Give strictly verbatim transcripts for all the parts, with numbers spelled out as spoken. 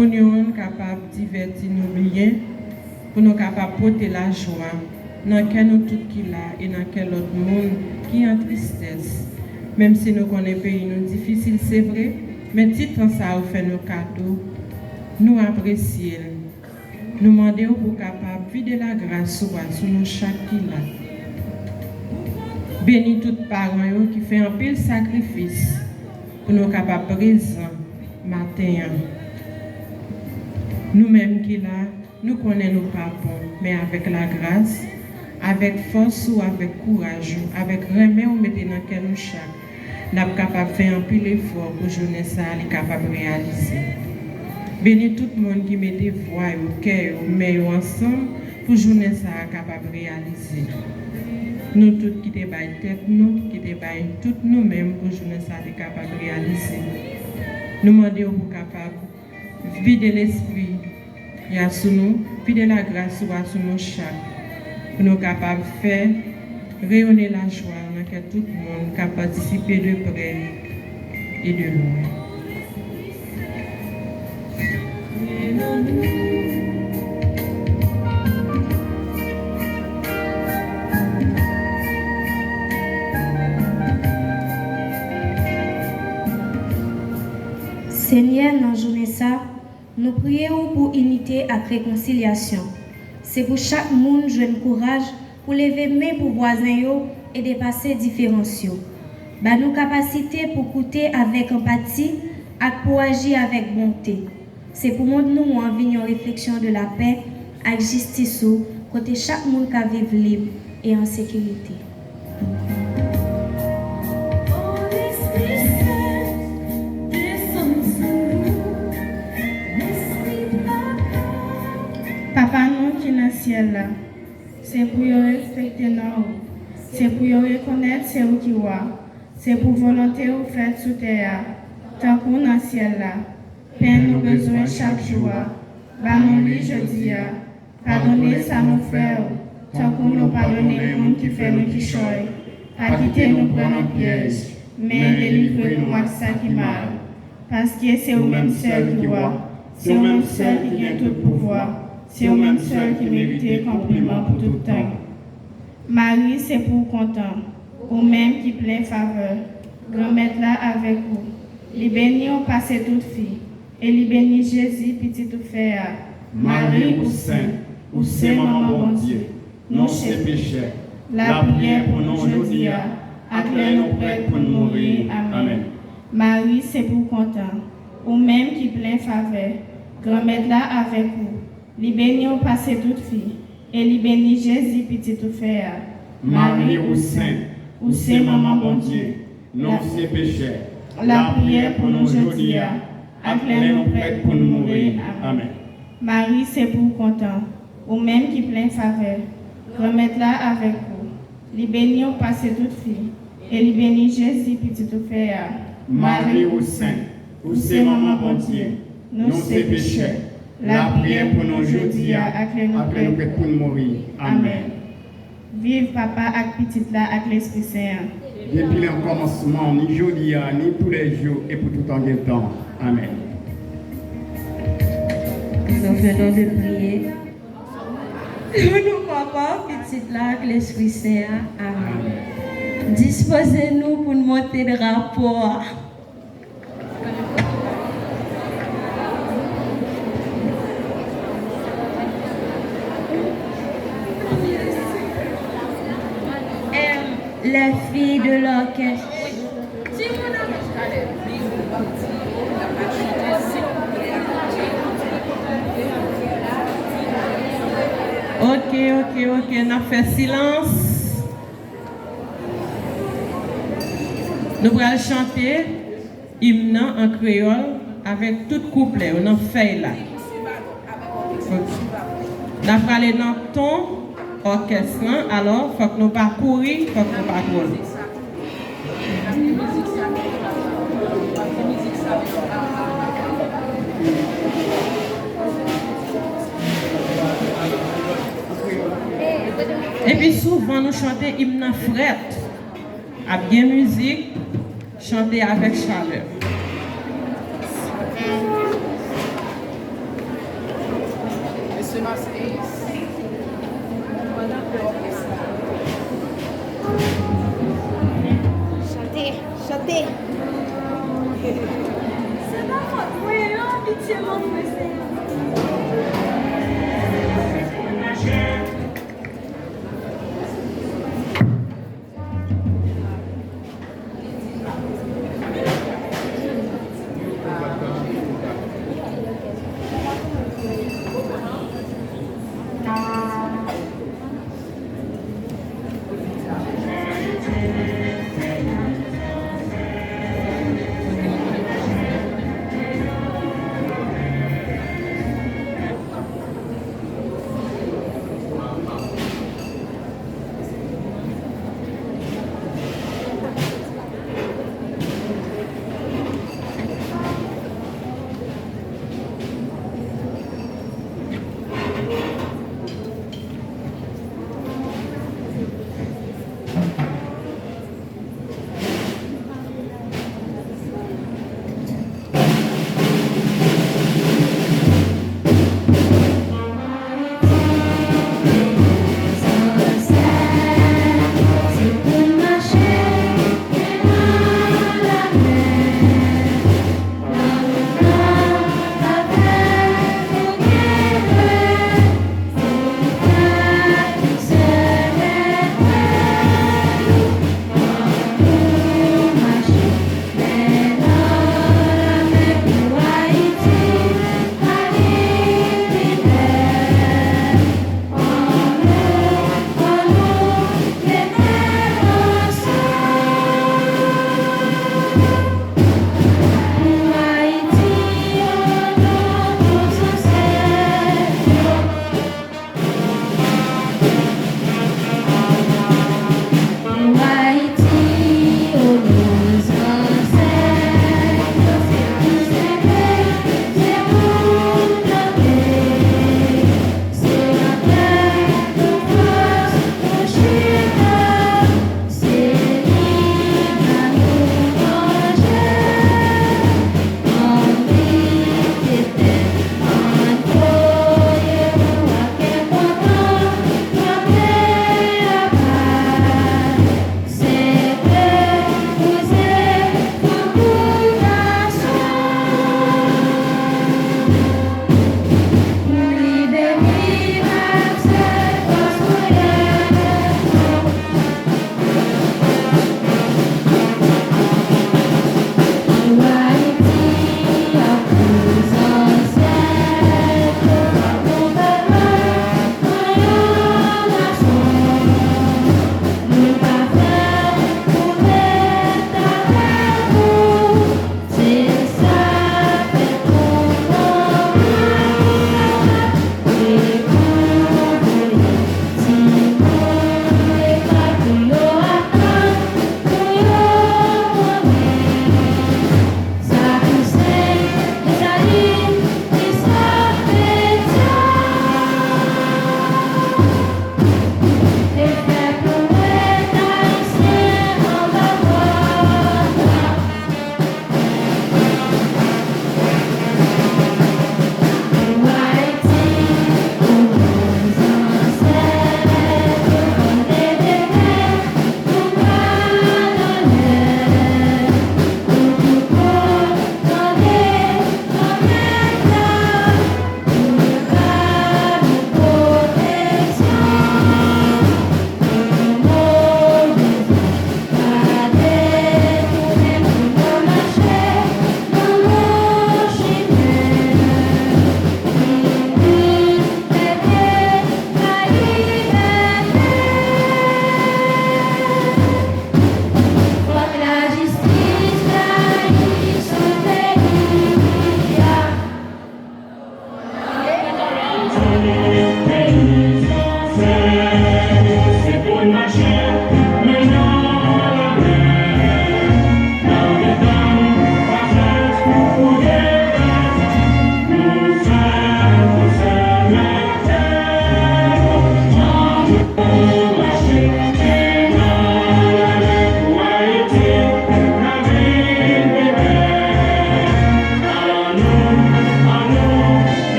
Pou nou kapab divèti nou byen, pou nou kapab pote lajwa nan kè nou tout ki la e nan kè lòt moun ki an tristès. Menm si nou konnen peyi nou difisil, se vre, men ti tan sa a ou fè nou kado, nou apresye l. Nou mande w pou w kapab vide lagras ou a sou nou chak ki la. Beni tout paran yo ki fè anpil sakrifis pou nou kapab prezan maten an. Nou menm ki la, nou konnen nou pa bon, men avèk lagras, avèk fòs ou, avèk kouraj ou, avèk renmen ou mete nan kè nou chak, n ap kapab fè anpil efò pou jounen sa a li kapab reyalize. Beni tout moun ki mete vwa yo, kè yo, men yo ansanm pou jounen sa a kapab reyalize. Nou tout ki te bay tèt nou, ki te bay tout nou menm pou jounen sa a te kapab reyalize. Nou mande w pou w kapab vide lespri a sou nou, vide lagras ou a sou nou chak, pou nou kapab fè reyone lajwa nan kè tout moun k ap patisipe de prè e de lwen. Senyè, nan jounen sa, nou priye w pou inite ak rekonsilyasyon. Se pou chak moun jwenn kouraj pou leve men pou vwazen yo e depase diferans yo. Ba nou kapasite pou koute avèk anpati ak pou aji avèk bonte. Se pou mond nou an vin yon refleksyon de lapè ak jistis ou, kote chak moun ka viv lib e an sekirite. Papa nou ki nan syèl la, se pou yo respekte non ou. Se pou yo rekonèt se ou ki wa. Se pou volonte ou fèt sou tè a, tankou nan syèl la. Pen nou bezwen chak jou a, ba nou li jodi a. Padone sa nou fè w, tankou nou padone moun ki fè nou kichòy. Pa kite nou pran nan pyèj, men delivre nou ak sa ki mal. Paske se ou menm sèl ki wa, se ou menm sèl ki gen tout pouvwa, se ou menm sèl ki merite konpliman pou tout tan. Mari, se pou w kontan, ou menm ki plen favè, Granmèt la avèk ou. Li beni w pase tout fi, e li beni Jezi, pitit ou fè a. Mari, ou sen, ou se manman Bondye. Nou se pechè. Lapriyè pou nou jodi a, ak lè nou prèt pou n mouri. Amèn. Mari, se pou w kontan, ou menm ki plen favè, Granmèt la avèk ou. Li beni w pase tout fi, e li beni Jezi, pitit ou fè a. Mari, ou sen, ou se manman Bondye. Nou se pechè. Lapriyè pou nou jodi a, ak lè nou prèt pou n mouri. Amèn. Mari, se pou w kontan, ou menm ki plen favè, Granmèt la avèk ou. Li beni w pase tout fi, e li beni Jezi, pitit ou fè a. Mari, ou sen, ou se manman Bondye. Nou se pechè. Lapriyè pou nou jodi a, ak lè nou prèt pou n mouri. Amèn. Viv Papa ak Pitit la ak Lespri Sen an. Depi nan kòmansman, ni jodi a, ni toulèjou, e pou toutan gen tan. Amèn. Nou fè nou de priye. Pou non Papa, Pitit la ak Lespri Sen an. Amèn. Dispoze nou pou n monte drapo a. Les filles de l'orchestre. Ok, ok, ok, n ap fè silans. Nou pral chante. Im nan an kreyòl avèk tout kouplè yo nan fèy la. N ap prale nan ton òkès lan, alò fòk nou pa kouri, fòk nou pa twò lwen. Epi souvan nou chante im nan frèt. Ap gen mizik, chante avèk chalè. Chante, chante. Se pa fòt mwen non, pitye mwen, Senyè.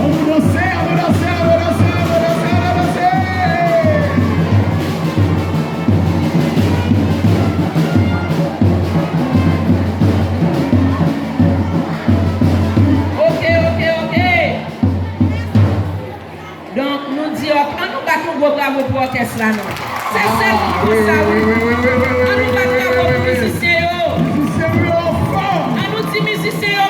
Ann nou danse, ann nou danse, ann nou danse, ann nou danse, ann nou danse! Ok, ok, ok. Donk, nou di, òk, ann nou bat yon gwo bravo pou òkès la, non. Se sèl moun konsa, wi. Ann nou bat bravo pou mizisyen yo. Mizisyen yo anfòm. Ann nou di mizisyen yo